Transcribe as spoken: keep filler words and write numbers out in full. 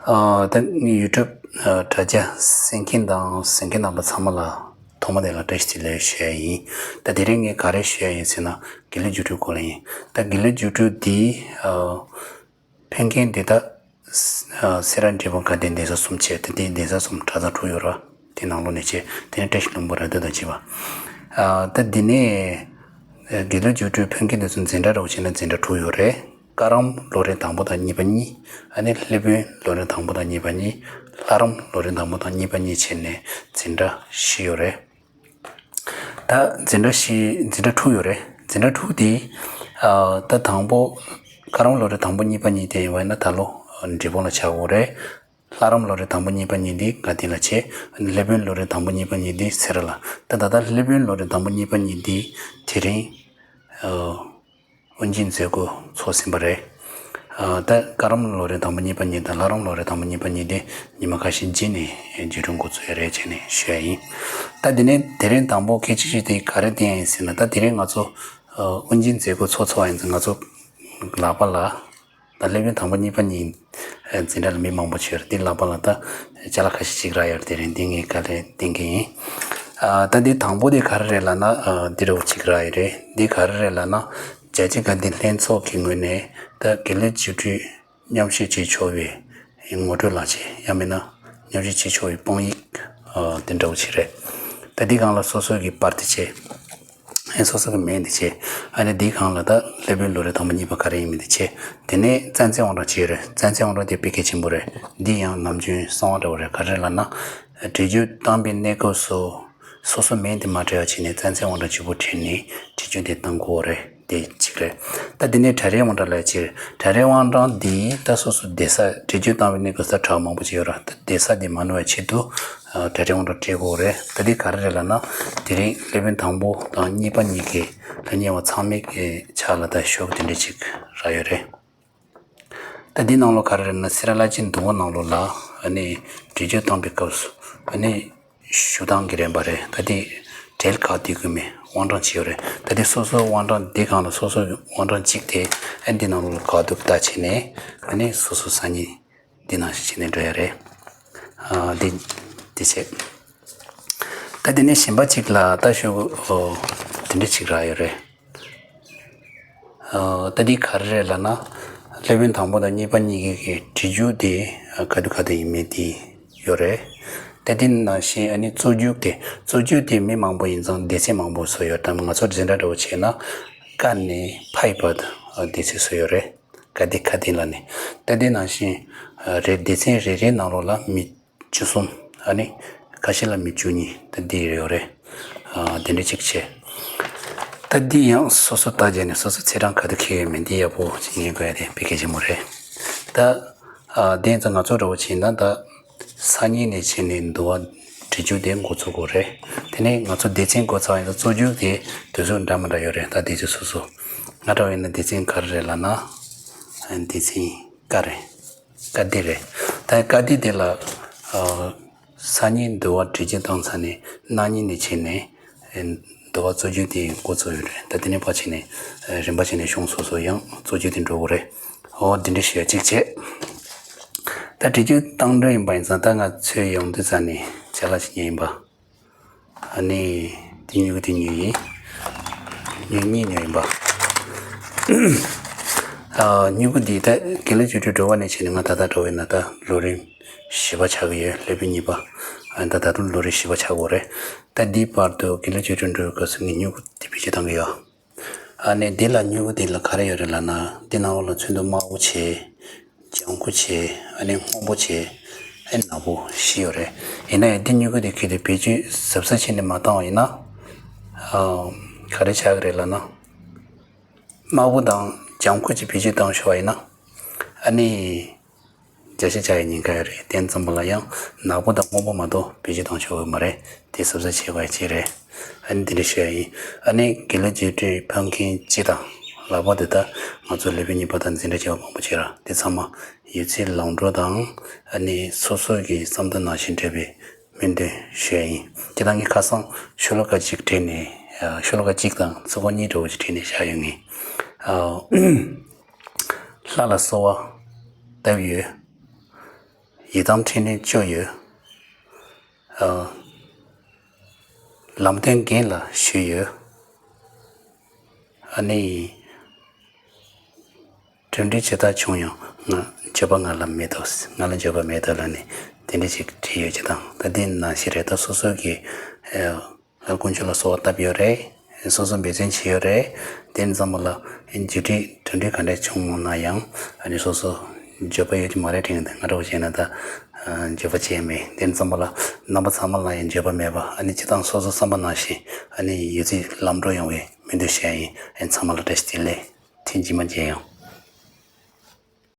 ཨ། ད་ངའི་ཡུ་ཊུབ་ཨ་དྲ་རྒྱ་གསན་མཁན་དང་གཟིགས་མཁན་རྣམ་པ་ཚང་མ་ལ་ཐོག་མ་དེ་ལ་བཀྲ་ཤིས་བདེ་ལེགས་ཞུ་ཡ་ཡིན། ད་དེ་རིང་ངས་ག་རེ་ཞུ་ཡ་ཡིན་ཟེར་ན། དགེ་ལེགས་རྒྱུགས་སྤྲོད་སྐོར་ལ་ཡིན། ད་དགེ་ལེགས་རྒྱུགས་སྤྲོད་འདི་ཨ་ཕན་མཁན་འདི་ད་ཨ་སེ་ར་འབྲས་སྤུངས་དགའ་ལྡན་གདན་ས་གསུམ་བྱས། ད་འདི་གདན་ས་གསུམ་གྲྭ་ཚང་དྲུག་ཡོད་ར། དེ་ནང་ལོགས་ནས་བྱས། དེ་ནས་བཀྲ་ཤིས་ལྷུན་པོ་ར་སྟོད་དང་བཅས་པ། ཨ་ད་འདི་ནས་ཨ་དགེ་ལེགས་རྒྱུགས་སྤྲོད་ཕན་མཁན་འདི་ཚོ་འཛིན་གྲྭ་འདྲ་བོ་བྱས་ན་འཛིན་གྲྭ་དྲུག་ཡོད་རེད། བཀའ་རམས་ལོ་རིམ་དང་པོ་དང་གཉིས་པ་གཉིས། ཨ་ནི་སློབ་དཔོན་ལོ་རིམ་དང་པོ་དང་གཉིས་པ་གཉིས། ལྷ་རམས་ལོ་རིམ་དང་པོ་དང་གཉིས་པ་གཉིས་བྱས་ནས་འཛིན་གྲྭ་བཞི་ཡོད་རེད། ད་འཛིན་གྲྭ་བཞི། འཛིན་གྲྭ་དྲུག་ཡོད་རེད། འཛིན་གྲྭ་དྲུག་དེ་ཨ་ད་དང་པོ་བཀའ་རམས་ལོ་རིམ་དང་པོ་གཉིས་པ་གཉིས་དེ་ཡིན་པ་ཡིན་ན་ད་ལོ་འབྲས་སྤུངས་ལ་ཆགས་ཡོད་རེད། ལྷ་རམས་ལོ་རིམ་དང་པོ་གཉིས་པ་གཉིས་དེ་དགའ་ལྡན་ལ་བྱས། སློབ་དཔོན་ལོ་རིམ་དང་པོ་གཉིས་པ་གཉིས་དེ་སེ་ར་ལ། ད་ད་ལྟ་སློབ་དཔོན་ལོ་རིམ་དང་པོ་གཉིས་པ་གཉིས་དེ་དེ་རིང་ཨ་དབུ་འབྱེད་མཛད་སྒོ་ཚོགས་ཟིན་པ་རེད། ཨ་ད་བཀའ་རམས་ལོ་རིམ་དང་པོ་གཉིས་པ་གཉིས་དང་ལྷ་རམས་ལོ་རིམ་དང་པོ་གཉིས་པ་གཉིས་དེ་ཉི་མ་ཁ་ཤས་རྗེས་ནས་རྒྱུགས་སྤྲོད་འགོ་ཚུགས་ཡ་རེད་བྱས་ནས་ཞུ་ཡ་ཡིན། ད་དེ་ནས་དེ་རིང་དང་པོ་གལ་ཆེ་ཤོས་དེ་ག་རེ་བསྟན་ཡ་ཡིན་ཟེར་ན། ད་དེ་རིང་ང་ཚོ་ཨ་དབུ་འབྱེད་མཛད་སྒོ་ཚོགས་ཚོགས་པ་ཡིན་ཙང་ང་ཚོ་ལག་པ་ལ། ད་སློབ་དཔོན་དང་པོ་གཉིས་པ་གཉིས་འཛིན་གྲྭ་ལ་མི་མང་པོ་ཅིག་ཡོད་རེད། འདི་ལག་པ་ལ་ད་ཅ་ལག་ཁ་ཤས་ཅིག་རག་ཡོད་རེད། དེ་རིང་འདི་ངས་ག་ལེར་བསྟན་གྱི་ཡིན། ཨ་ད་འདི་དང་པོ་དེ་ག་རེ་རེད་ལབ་ན། ཨ་འདི་འདྲ་བོ་ཅིག་རག་ཡོད་རེད། འདི་ག་རེ་རེད་ལབ་ན། རྒྱལ་སྤྱི་དགའ་ལྡན་ལྷན་ཚོགས་ཀྱི་ངོས་ནས་ད་དགེ་ལེགས་རྒྱུགས་སྤྲོད་མཉམ་ཞུགས་བྱེད་ཆོག་པའི་ངོ་སྤྲོད་ལག་ཁྱེར། ཡང་མིན་ན་མཉམ་ཞུགས་བྱེད་ཆོག་པའི་དཔང་ཡིག་ཨ་དེ་འདྲ་བོ་ཅིག་རེད། ད་འདི་སྒང་ལ་སོ་སོ་གི་པར་དེ་བྱས། ཨེ་སོ་སོ་གི་མིང་དེ་བྱས། ཨ་ནི་འདིའི་སྒང་ལ་ད་སློབ་དཔོན་ལོ་རེ་དང་པོ་གཉིས་པ་ག་རེ་ཡིན་མིན་དེ་བྱས། དེ་ནས་རྩ་འཛིན་དབང་གྲགས་ཅིག་ཡོད་རེད། རྩ་འཛིན་དབང་གྲགས་དེ་དཔེ་གལ་ཆེན་པོ་རེད། འདི་ཡང་ནམ་རྒྱུན་གསང་བ་འདྲ་བོ་རེད། ག་རེ་ལབ་ན། འགྲེལ་བརྗོད་བཏང་པའི་གནས་སྐབས་སུ་སོ་སོ་མིང་དེ་མ་བྲིས་པ་བྱས་ནས་རྩ་འཛིན་དབང་གྲགས་གཅིག་པོ་བྲིས་ནས་འགྲེལ་བརྗོད་དེ་བཏང་དགོས་རེད། དེ་གཅིག་རེད། ད་དེ་ནས་གྲལ་རིམ་དབང་གྲགས་ལབ་ཅིག་རེད། གྲལ་རིམ་དབང་གྲགས་འདི་ད་སོ་སོ་བསྡད་ས། འགྲེལ་བརྗོད་བཏང་བའི་གནས་སྐབས་སུ་གྲྭ་པ་མང་པོ་ཅིག་ཡོད་ར། ད་བསྡད་ས་དེ་མ་ནོར་བའི་ཆེད་དུ་ཨ་གྲལ་རིམ་དབང་གྲགས་སྤྲད་དགོས་རེད། ད་འདི་ག་རེ་རེད་ལབ་ན། དེ་རིང་སློབ་དཔོན་དང་པོ་དང་གཉིས་པ་གཉིས་ཀྱི་ལྷན་རྒྱས་པ་ཚང་མའི་གི་ཕྱག་ལ་ད་ཤོག་དེ་འདྲ་ཅིག་རག་ཡོད་རེད། ད་འདི་ནང་ལོགས་ག་རེ་རེད་ན། སེ་ར་བླ་ཆེན་འདུ་བ་ནང་ལོགས་ལ་ཨ་ནི་འགྲེལ་བརྗོད་བཏང་བའི་སྐབས་སུ་ཨ་ནི་ཞུ་སྟངས་ཀྱི་རིམ་པ་རེད། ད་འདི་གྲལ་ག་དུས་ཀྱི་མི་དབང་གྲངས་ཅིག་ཡོད་རེད། ད་འདི་སོ་སོའི་དབང་གྲངས། འདི་སྒང་ལ་སོ་སོའི་དབང་གྲངས་གཅིག་དེ་ཨ་འདི་ནང་ལོགས་ལ་ག་དུས་ལྟ་བྱས་ནས་ཨ་ནི་སོ་སོ་སང་ཉིན་འདི་ནང་བཞིན་བྱས་ནས་འགྲོ་ཡ་རེད། ཨ་འདི་འདི་བྱས། ད་དེ་ནས་གཞན་པ་གཅིག་ལ་ད་ཤོག་ཨོ་དེ་འདྲ་ཅིག་རག་ཡོད་རེད། ཨ་ད་འདི་ག་རེ་རེད་ལབ་ན། སློབ་དཔོན་དང་པོ་དང་གཉིས་པ་གཉིས་ཀྱི་གི་འགྲེལ་བརྗོད་དེ་ཨ་ག་དུས་ག་དུས་ཡིན་མིན་དེ་ཡོད་རེད། ད་དེ་ནང་བཞིན་ཨ་ནི་རྩོམ་རྒྱུགས་དེ། རྩོམ་རྒྱུགས་དེ་མི་མང་པོ་ཡིན་ཙང་སྡེ་ཚན་མང་པོ་བཟོས་ཡོད། ད་ང་ཚོ་འཛིན་གྲྭ་འདྲ་བོ་བྱས་ན་ཀ་ནས་ཕའི་བར་དུ་ཨ་སྡེ་ཚན་བཟོས་ཡོད་རེད། ཀ་དེ་ཁ་དེ་ལ་ནི། ད་དེ་ནང་བཞིན་ཨ་རེད། སྡེ་ཚན་རེ་རེའི་ནང་ལོགས་ལ་མི་བཅུ་གསུམ། ཨ་ནི་ཁ་ཤས་ལ་མི་བཅུ་གཉིས། ད་འདི་ཡོད་རེད། ཨ་དེ་འདྲ་ཅིག་བྱས། ད་འདི་ཡང་སོ་སོ་ལྟ་རྒྱ་ནས་སོ་སོ་ཚེས་གྲངས་ག་དུས་འཁེལ་ཡོད་མེད་འདི་ཡག་པོ་ཅིག་ཉན་དགོས་ཡ་དེ་དཔེ་གལ་ཆེན་པོ་རེད། ད་ཨ་དེ་ཡིན་ཙང་ང་ཚོ་འདྲ་བོ་བྱས་ན་ད་སང་ཉིན་ནས་བྱས་ནས་འདུལ་བ་འགྲེལ་བརྗོད་དེ་འགོ་ཚུགས་དགོས་རེད། དེ་ནས་ང་ཚོ་སྡེ་ཚན་འགོ་ཚུགས་ཡིན་ཙང་རྩོམ་རྒྱུགས་དེ་དུས་ཚོད་འདྲ་མི་འདྲ་ཡོད་རེད། ད་སྡེ་ཚན་སོ་སོ། ང་འདྲ་བོ་ཡིན་ན་སྡེ་ཚན་ག་རེ་རེད་ལབ་ན། སྡེ་ཚན་ཀ་རེད། ཀ་འདི་རེད། ད་ཀ་འདི་དེ་ལ་ཨ་སང་ཉིན་འདུལ་བ་འགྲེལ་བརྗོད་བཏང་ཚར་ནས་གནངས་ཉིན་ནས་བྱས་ནས་ཨ་འདུལ་བ་རྩོམ་རྒྱུགས་དེ་འགོ་ཚུགས་ཡོད་རེད། ད་དེ་ནས་ཕར་བྱས་ནས་ཨ་རིམ་པ་བྱས་ནས་གཞུང་སོ་སོ་ཡང་རྩོམ་རྒྱུགས་དེ་འགྲོ་དགོས་རེད། འོ་འདི་འདྲ་ཞུ་ཡ་གཅིག་བྱས། ད་འགྲེལ་བརྗོད་བཏང་འགྲོ་ཡིན་པ་ཡིན་ཙང་ད་ང་ཚོའི་ཡོང་དུས་ཙམ་ནས་ཅ་ལག་ཅིག་ཉོས་ཡིན་པ། ཨ་ནི་དེ་སྨྱུ་གུ་དེ་ཉོས་ཡིན། སྨྱུ་གུ་གཉིས་ཉོས་ཡིན་པ། ཨ་སྨྱུ་གུ་འདི་ད་དགེ་ལེགས་རྒྱུགས་སྤྲོད་འགྲོ་བ་ནས་བྱས་ནས་ང་ད་ལྟ་འགྲོ་བས་ན་ད་ལོ་རིམ་བཞི་པ་ཆགས་ཀྱི་ཡོད། སློབ་དཔོན་གཉིས་པ། ཨ་ད་ད་དུང་ལོ་རིམ་བཞི་པ་ཆགས་ཀྱི་ཡོད་རེད། ད་འདིའི་བར་དུ་དགེ་ལེགས་རྒྱུགས་སྤྲོད་འགྲོ་བའི་སྐབས་སུ་ངས་སྨྱུ་གུ་འདི་བེད་སྤྱོད་བཏང་གི་ཡོད། ཨ་ནི་འདི་ལ་སྨྱུ་གུ་འདི་ལ་ག་རེ་ཡོད་རེད་ལབ་ན། འདི་ནང་ལོགས་ལ་ཚོན་མདོག་དམར་པོ་བྱས། ལྗང་ཁུ་བྱས། ཨ་ནི་སྔོན་པོ་བྱས། ཨ་ནི་ནག་པོ་བཞི་ཡོད་རེད། ཡིན་ན་ཡང་འདི་སྨྱུ་གུ་འདི་གལ་ཏེ་བེད་སྤྱོད་གཟབ་གཟབ་བྱས་ནས་མ་བཏང་བ་ཡིན་ན། ཨ་ག་རེ་ཆགས་ཀྱི་རེད་ལབ་ན། དམར་པོ་དང་ལྗང་ཁུ་ཅིག་བེད་སྤྱོད་བཏང་ཤོར་བ་ཡིན་ན། ཨ་ནི། བརྒྱ་ཆ་བརྒྱ་ཡི་ཉེན་ཁ་ཡོད་རེད། དེ་ཙམ་པ་ལ་ཡང་ནག་པོ་དང་སྔོན་པོ་མ་གཏོགས་བེད་སྤྱོད་བཏང་ཆོག་གི་མ་རེད། དེ་གཟབ་གཟབ་བྱེད་དགོས་ཡ་གཅིག་རེད། ཨ་ནི་འདི་འདྲ་ཞུ་ཡ་ཡིན། ཨ་ནི་དགེ་ལེགས་རྒྱུགས་སྤྲོད་ཕབ་མཁན་སྤྱི་དང་ལག་པ་འདི་ད་ང་ཚོ་སློབ་དཔོན་གཉིས་པ་དང་འཛིན་གྲྭ་བཅུ་པ་མང་པོ་བྱས་ར། དེ་ཚང་མ་ཡོད་ཚད་ལམ་འགྲོ་དང་། ཨ་ནི་སོ་སོ་གི་བསམ་དོན་ནང་བཞིན་འགྲུབ་པའི་སྨོན་འདུན་ཞུ་ཡ་ཡིན། དེ་དང་ངས་ཁ་སང་ཤོ་ལོ་ཀ་གཅིག་བྲིས་ནས། ཨ་ཤོ་ལོ་ཀ་གཅིག་དང་ཚིག་གོ་གཉིས་འདྲ་བོ་ཞིག་བྲིས་ནས་བཞག་ཡོད་ངེས། ཨ་ལྷ་ལ་གསོལ་བ་བཏབ་ཡོད། ཡི་དམ་འཕྲིན་ལས་བཅོལ་ཡོད། ཨ། ལམ་སྟོན་རྒན་ལ་ཞུས་ཡོད། ཨ་ནི། གྲ་སྒྲིག་བྱེད་ཐག་བྱུང་ཡང་ང་འགྱོད་པ་ང་ལ་མེད་དོ། ང་ལ་འགྱོད་པ་མེད་དོ་ལབ་ནས་དེ་འདྲ་ཞིག་བྲིས་ཡོད་ཅིག་དང་། ད་དེ་ནང་བཞིན་རེད། ད་སོ་སོ་གི་ཨ་དཀོན་མཆོག་ལ་གསོལ་བ་བཏབ་ཡོད་རེད། སོ་སོ་འབད་བརྩོན་བྱས་ཡོད་རེད། དེ་ནས་ཚང་མ་ལ་འགྱུར་འགྲོས་གྲ་སྒྲིག་ག་འདྲ་བྱུང་ན་ཡང་ཨ་ནི་སོ་སོ་འགྱོད་པ་ཡོད་ཀྱི་མ་རེད་དྲན་གི་འདུག་ང་འདྲ་བོ་བྱས་ན་ད་འགྱོད་པ་བྱས་མེད། དེ་ནས་ཚང་མ་ལ་རྣམ་པ་ཚང་མ་ལ་ཡང་འགྱོད་པ་མེད་པ། ཨ་ནི་སྤྱིར་བཏང་སོ་སོ་བསམ་པ་ནང་བཞིན་ཨ་ནི་ཡོད་ཚད་ལམ་འགྲོ་ཡོང་བའི་སྨོན་འདུན་ཞུ་ཡ་ཡིན། ཨ་ནི་ཚང་མ་ལ་བཀྲ་ཤིས་བདེ་ལེགས། ཐེངས་རྗེས་མ་མཇལ་ཡོང་།